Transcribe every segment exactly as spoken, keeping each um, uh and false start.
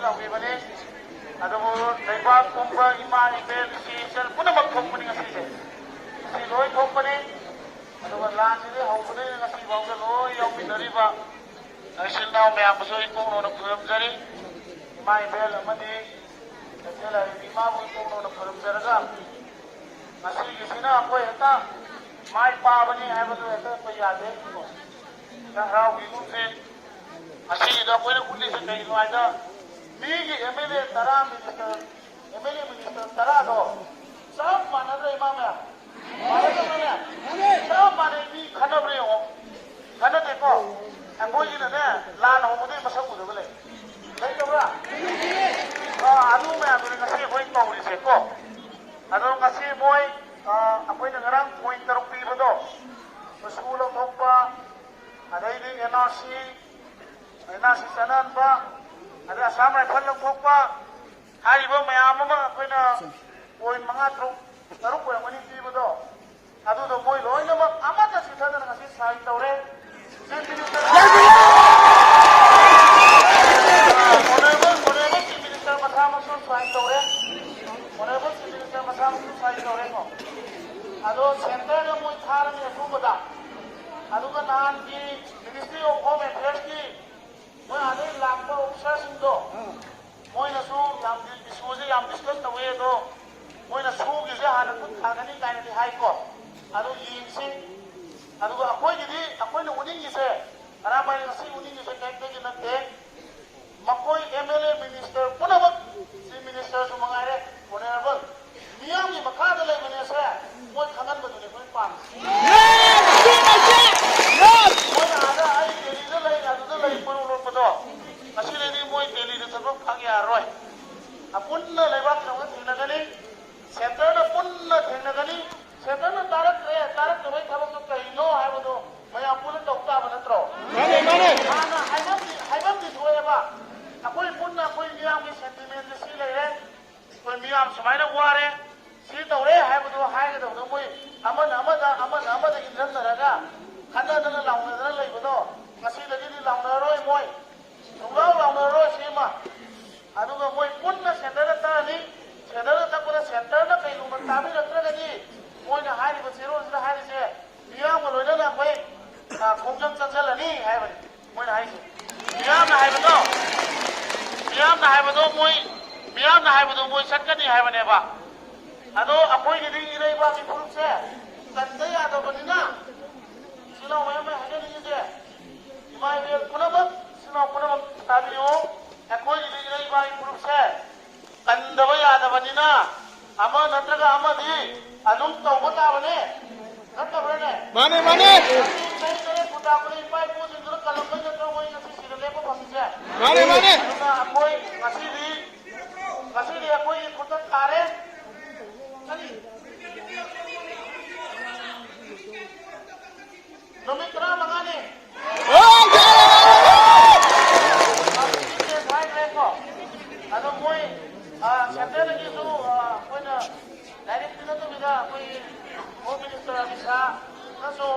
ꯇꯧꯈꯤꯕꯅꯤ꯫ ꯑꯗꯨꯕꯨ ꯂꯩꯕꯥꯛ ꯄꯨꯝꯕ ꯏꯃꯥ ꯏꯕꯦꯜ ꯏꯆꯦ ꯏꯆꯜ ꯄꯨꯝꯅꯃꯛ ꯊꯣꯛꯄꯅꯤ ꯉꯁꯤꯁꯦ꯫ ꯉꯁꯤ ꯂꯣꯏ ꯊꯣꯛꯄꯅꯤ꯫ ꯑꯗꯨꯒ ꯂꯥꯟꯁꯤꯗꯤ ꯍꯧꯕꯗꯒꯤ ꯉꯁꯤ ꯐꯥꯎꯗ ꯂꯣꯏ ꯌꯥꯎꯃꯤꯟꯅꯔꯤꯕ ꯏꯆꯤꯜ ꯏꯅꯥꯎ ꯃꯌꯥꯝꯕꯨꯁꯨ ꯑꯩ ꯀꯣꯛꯅꯣꯅ ꯈꯨꯔꯨꯝꯖꯔꯤ꯫ ꯏꯃꯥ ꯏꯕꯦꯜ ꯑꯃꯗꯤ ꯀꯩꯊꯦꯜ ꯂꯥꯏꯔꯦꯝꯕꯤ ꯏꯃꯥꯕꯨ ꯀꯣꯛꯅꯣꯅ ꯈꯨꯔꯨꯝꯖꯔꯒ, ꯉꯁꯤꯒꯤꯁꯤꯅ ꯑꯩꯈꯣꯏ ꯍꯦꯛꯇ ꯃꯥꯏ ꯄꯥꯕꯅꯤ ꯍꯥꯏꯕꯗꯨ ꯍꯦꯛꯇ ꯑꯩꯈꯣꯏ ꯌꯥꯗꯦ꯫ ꯍꯦꯛꯇ ꯍꯔꯥꯎꯕꯤꯒꯨꯝꯁꯤ꯫ ꯉꯁꯤꯒꯤꯗ ꯑꯩꯈꯣꯏꯅ ꯎꯠꯂꯤꯁꯦ ꯀꯩꯒꯤꯅꯣ ꯍꯥꯏꯗ, ꯃꯤꯒꯤ ꯑꯦꯝ ꯑꯦꯜ ꯑꯦ ꯇꯔꯥ minister, M L A minister ꯇꯔꯥꯗꯣ ꯆꯞ ꯃꯥꯟꯅꯗ꯭ꯔꯦ ꯏꯃꯥ ꯃꯌꯥꯝ? ꯃꯥꯟꯅꯗꯕ꯭ꯔꯅꯦ? ꯆꯞ ꯃꯥꯟꯅꯩ꯫ ꯃꯤ ꯈꯟꯅꯕ꯭ꯔꯥ ꯌꯦꯡꯉꯣ꯫ ꯈꯟꯅꯗꯦꯀꯣ? ꯑꯩꯈꯣꯏꯒꯤꯅꯅꯦ, ꯂꯥꯟ ꯍꯧꯕꯗꯒꯤ ꯃꯁꯛ ꯎꯗꯕ ꯂꯩ꯫ ꯂꯩꯇꯕ꯭ꯔꯥ? ꯑꯥ, ꯑꯗꯨ ꯃꯌꯥꯝꯗꯨꯅꯤ ꯉꯁꯤ ꯑꯩꯈꯣꯏ ꯀꯧꯔꯤꯁꯦꯀꯣ꯫ ꯑꯗꯣ ꯉꯁꯤ ꯃꯣꯏ, ꯑꯥ, ꯑꯩꯈꯣꯏꯅ ꯉꯔꯥꯡ ꯄꯣꯏꯟ ꯇꯔꯨꯛ ꯄꯤꯕꯗꯣ, ꯃꯆꯨ ꯂꯧꯊꯣꯛꯄ, ꯑꯗꯩꯗꯤ N R C, N R C ꯆꯠꯅꯍꯟꯕ, ꯑꯗꯩ ꯑꯁꯥꯝ ꯔꯥꯏꯐꯜ ꯂꯧꯊꯣꯛꯄ, ꯍꯥꯏꯔꯤꯕ ꯃꯌꯥꯝ ꯑꯃ ꯑꯩꯈꯣꯏꯅ ꯄꯣꯏꯟ ꯃꯉꯥ, ꯇꯔꯨꯛ, ꯇꯔꯨꯛ ꯑꯣꯏꯔꯝꯒꯅꯤ ꯄꯤꯕꯗꯣ, ꯑꯗꯨꯗꯣ ꯃꯣꯏ ꯂꯣꯏꯅꯃꯛ ꯑꯃꯠꯇ ꯆꯤꯠꯊꯗꯅ ꯉꯁꯤ ꯁꯥꯏꯟ ꯇꯧꯔꯦ꯫ Chief minister, honourable, honourable chief minister ꯃꯁꯥꯃꯛꯁꯨ ꯁꯥꯏꯟ ꯇꯧꯔꯦ꯫ ꯑꯣꯅꯔꯦꯕꯜ ꯆꯤꯐ ꯃꯤꯅꯤꯁꯇꯔ ꯃꯁꯥꯃꯛꯁꯨ ꯁꯥꯏꯟ ꯇꯧꯔꯦꯀꯣ꯫ ꯑꯗꯣ ꯁꯦꯟꯇꯔꯗ ꯃꯣꯏ ꯊꯥꯔꯅꯤ ꯑꯊꯨꯕꯗ꯫ ꯑꯗꯨꯒ ꯅꯍꯥꯟꯒꯤ ꯃꯤꯅꯤꯁꯇ꯭ꯔꯤ ꯑꯣꯐ ꯍꯣꯝ ꯑꯦꯐꯤꯌꯔꯁꯀꯤ ꯃꯣꯏ ꯑꯥꯗꯩ ꯂꯥꯛꯄ ꯑꯣꯐꯤꯁꯥꯔꯁꯤꯡꯗꯣ, ꯃꯣꯏꯅꯁꯨ ꯌꯥꯝ ꯗꯤ-, ꯏꯁꯨꯁꯦ ꯌꯥꯝ ꯗꯤꯁꯀꯁ ꯇꯧꯋꯦ, ꯑꯗꯣ ꯃꯣꯏꯅ ꯁꯣꯒꯤꯁꯦ ꯍꯥꯟꯅ ꯈꯨꯠ ꯊꯥꯒꯅꯤ ꯀꯥꯏꯅꯗꯤ ꯍꯥꯏꯀꯣ꯫ ꯑꯗꯨ ꯌꯦꯡꯁꯤ꯫ ꯑꯗꯨꯒ ꯑꯩꯈꯣꯏꯒꯤꯗꯤ, ꯑꯩꯈꯣꯏꯅ ꯎꯅꯤꯡꯉꯤꯁꯦ, ꯑꯔꯥꯝꯕꯥꯏꯅ ꯉꯁꯤ ꯎꯅꯤꯡꯉꯤꯁꯦ ꯀꯔꯤꯝꯇꯒꯤ ꯅꯠꯇꯦ꯫ ꯃꯈꯣꯏ ꯑꯦꯝ ꯑꯦꯜ ꯑꯦ, ꯃꯤꯅꯤꯁꯇꯔ ꯄꯨꯝꯅꯃꯛ, ꯆꯤꯐ ꯃꯤꯅꯤꯁꯇꯔꯁꯨ ꯃꯉꯥꯏꯔꯦ, ꯑꯣꯅꯔꯦꯕꯜ, ꯃꯤꯌꯥꯝꯒꯤ ꯃꯈꯥꯗ ꯂꯩꯕꯅꯦꯁꯦ ꯃꯣꯏ ꯈꯪꯍꯟꯕꯗꯨꯅꯦ ꯑꯩꯈꯣꯏꯅ ꯄꯥꯝꯃꯤꯁꯦ꯫ ꯃꯣꯏꯅ ꯑꯥꯗ ꯑꯩ ꯗꯦꯜꯂꯤꯗ ꯂꯩ, ꯑꯗꯨꯗ ꯂꯩ ꯃꯔꯨ ꯂꯣꯛꯄꯗꯣ, ꯉꯁꯤꯗꯩꯗꯤ ꯃꯣꯏ ꯗꯦꯜꯂꯤꯗ ꯆꯠꯄ ꯐꯪ ꯌꯥꯔꯔꯣꯏ꯫ ꯑꯄꯨꯟꯅ ꯂꯩꯕꯥꯛꯀꯤꯗꯃꯛꯇ ꯊꯦꯡꯅꯒꯅꯤ, ꯁꯦꯟꯇꯔꯅ ꯄꯨꯟꯅ ꯊꯦꯡꯅꯒꯅꯤ꯫ ꯁꯦꯟꯇꯔꯅ ꯇꯥꯔꯛꯇ꯭ꯔꯦ, ꯇꯥꯔꯛꯇꯕꯒꯤ ꯊꯕꯛꯇꯣ ꯀꯔꯤꯅꯣ ꯍꯥꯏꯕꯗꯣ ꯃꯌꯥꯝ ꯄꯨꯟꯅ ꯇꯧ ꯇꯥꯕ ꯅꯠꯇ꯭ꯔꯣ? ꯃꯥꯅꯦ, ꯃꯥꯅꯦ꯫ ꯍꯥꯟꯅ ꯍꯥꯏꯐꯝꯗꯤ, ꯍꯥꯏꯐꯝꯗꯤ ꯊꯣꯛꯑꯦꯕ, ꯑꯩꯈꯣꯏ ꯄꯨꯟꯅ ꯑꯩꯈꯣꯏ ꯃꯤꯌꯥꯝꯒꯤ ꯁꯦꯟꯇꯤꯃꯦꯟꯁꯦ ꯁꯤ ꯂꯩꯔꯦ, ꯑꯩꯈꯣꯏ ꯃꯤꯌꯥꯝ ꯁꯨꯃꯥꯏꯅ ꯋꯥꯔꯦ, ꯁꯤ ꯇꯧꯔꯦ ꯍꯥꯏꯕꯗꯣ ꯍꯥꯏꯒꯗꯕꯗꯣ ꯃꯣꯏ ꯑꯃꯅ ꯑꯃꯗ, ꯑꯃꯅ ꯑꯃꯗ ꯏꯟꯖꯟꯅꯔꯒ ꯈꯠꯅꯗꯅ ꯂꯥꯎꯅꯗꯅ ꯂꯩꯕꯗꯣ ꯉꯁꯤꯗꯒꯤꯗꯤ ꯂꯥꯎꯅꯔꯔꯣꯏ ꯃꯣꯏ꯫ ꯁꯨꯡꯂꯥꯎ ꯂꯥꯎꯅꯔꯔꯣꯏ ꯁꯤꯃ꯫ ꯃꯤꯌꯥꯝꯅ ꯍꯥꯏꯕꯗꯣ ꯃꯣꯏ, ꯃꯤꯌꯥꯝꯅ ꯍꯥꯏꯕꯗꯣ ꯃꯣꯏ ꯆꯠꯀꯅꯤ ꯍꯥꯏꯕꯅꯦꯕ꯫ ꯑꯗꯣ ꯑꯩꯈꯣꯏꯒꯤꯗꯤ ꯏꯔꯩꯕꯥꯛꯀꯤ ꯐꯨꯔꯨꯞꯁꯦ ꯀꯟꯗ ꯌꯥꯗꯕꯅꯤꯅ, ꯏꯆꯤꯜ ꯏꯅꯥꯎ ꯃꯌꯥꯝꯅ ꯍꯥꯏꯖꯅꯤꯡꯉꯤꯁꯦ, ꯏꯃꯥ ꯏꯕꯦꯜ ꯄꯨꯝꯅꯃꯛ, ꯏꯆꯤꯜ ꯏꯅꯥꯎ ꯄꯨꯝꯅꯃꯛ ꯇꯥꯕꯤꯌꯨ꯫ ꯑꯩꯈꯣꯏꯒꯤꯗꯤ ꯏꯔꯩꯕꯥꯛꯀꯤ ꯐꯨꯔꯨꯞꯁꯦ ꯀꯟꯗꯕ ꯌꯥꯗꯕꯅꯤꯅ, ꯑꯃ ꯅꯠꯇ꯭ꯔꯒ ꯑꯃꯗꯤ ꯑꯗꯨꯝ ꯇꯧꯕ ꯇꯥꯕꯅꯦ, ꯅꯠꯇꯕ꯭ꯔꯅꯦ? ꯃꯥꯅꯦ, ꯃꯥꯅꯦ꯫ ꯆꯍꯤ ꯇꯔꯦꯠ ꯄꯨ ꯇꯥꯛꯄꯗ ꯏꯄꯥ ꯏꯄꯨꯁꯤꯡꯗꯨꯅ ꯀꯜꯂꯝꯕꯩ ꯅꯠꯇ꯭ꯔꯣ ꯃꯣꯏ ꯉꯁꯤ ꯁꯤꯗ ꯂꯦꯞꯄ ꯐꯪꯉꯤꯁꯦ? ꯃꯥꯅꯦ, ꯃꯥꯅꯦ꯫ ꯑꯗꯨꯅ ꯑꯩꯈꯣꯏ ꯉꯁꯤꯗꯤ, ꯉꯁꯤꯗꯤ ꯑꯩꯈꯣꯏꯒꯤ ꯈꯨꯠꯇ ꯇꯥꯔꯦ꯫ ꯀꯔꯤ? ꯅꯨꯃꯤꯠ ꯇꯔꯥꯃꯉꯥꯅꯤ꯫ ꯍꯣꯏ, ꯌꯥꯔꯦ, ꯌꯥꯔꯦ, ꯌꯥꯔꯦ꯫ ꯍꯥꯏꯈ꯭ꯔꯦꯀꯣ꯫ ꯑꯗꯣ ꯃꯣꯏ, ꯑ, ꯁꯦꯟꯇꯔꯗꯒꯤꯁꯨ, ꯑ, ꯑꯩꯈꯣꯏꯅ ꯗꯥꯏꯔꯦꯛꯇꯤ ꯅꯠꯇꯕꯤꯗ ꯑꯩꯈꯣꯏꯒꯤ ꯍꯣꯝ ꯃꯤꯅꯤꯁꯇꯔ ꯑꯃꯤꯠ ꯁꯥꯍꯅꯁꯨ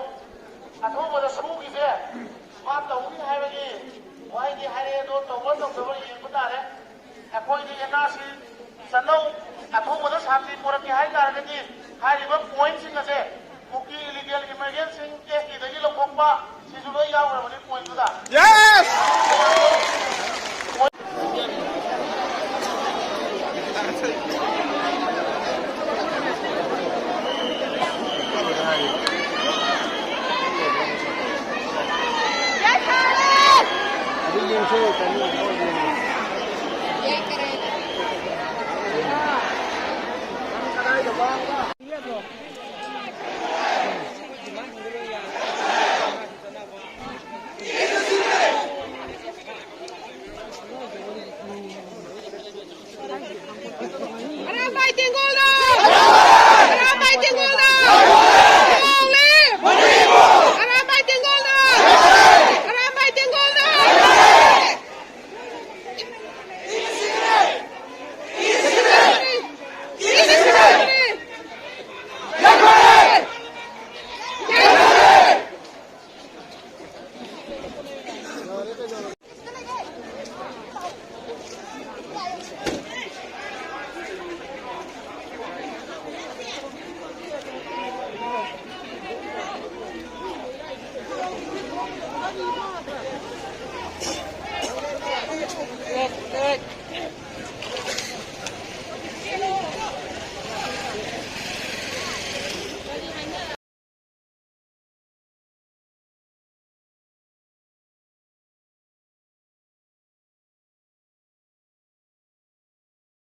ꯑꯊꯨꯕꯗ ꯁꯨꯒꯤꯁꯦ ꯃꯥ ꯇꯧꯅꯤ ꯍꯥꯏꯕꯒꯤ ꯋꯥꯍꯩꯗꯤ ꯍꯥꯏꯔꯛꯑꯦ꯫ ꯑꯗꯣ ꯇꯧꯕ ꯇꯧꯗꯕ ꯌꯦꯡꯕ ꯇꯥꯔꯦ꯫ ꯑꯩꯈꯣꯏꯗꯤ ꯑꯦꯟ ꯑꯥꯔ ꯁꯤ ꯆꯠꯅꯧ, ꯑꯊꯨꯕꯗ ꯁꯥꯟꯇꯤ ꯄꯨꯔꯛꯀꯦ ꯍꯥꯏ ꯇꯥꯔꯒꯗꯤ ꯍꯥꯏꯔꯤꯕ ꯄꯣꯏꯟꯠꯁꯤꯡ ꯑꯁꯦ ꯀꯨꯀꯤ ꯏꯂꯤꯒꯦꯜ ꯏꯃꯥꯏꯒ꯭ꯔꯦꯟꯁꯤꯡ ꯑꯦꯁ ꯇꯤꯗꯒꯤ ꯂꯧꯊꯣꯛꯄ, ꯁꯤꯁꯨ ꯂꯣꯏ ꯌꯥꯎꯈ꯭ꯔꯕꯅꯤ ꯄꯣꯏꯟꯠꯇꯨꯗ꯫ Yes! Arambai ꯇꯦꯡꯒꯣꯜꯗ! Arambai ꯇꯦꯡꯒꯣꯜꯗ! Long live! Arambai ꯇꯦꯡꯒꯣꯜꯗ! Arambai ꯇꯦꯡꯒꯣꯜꯗ!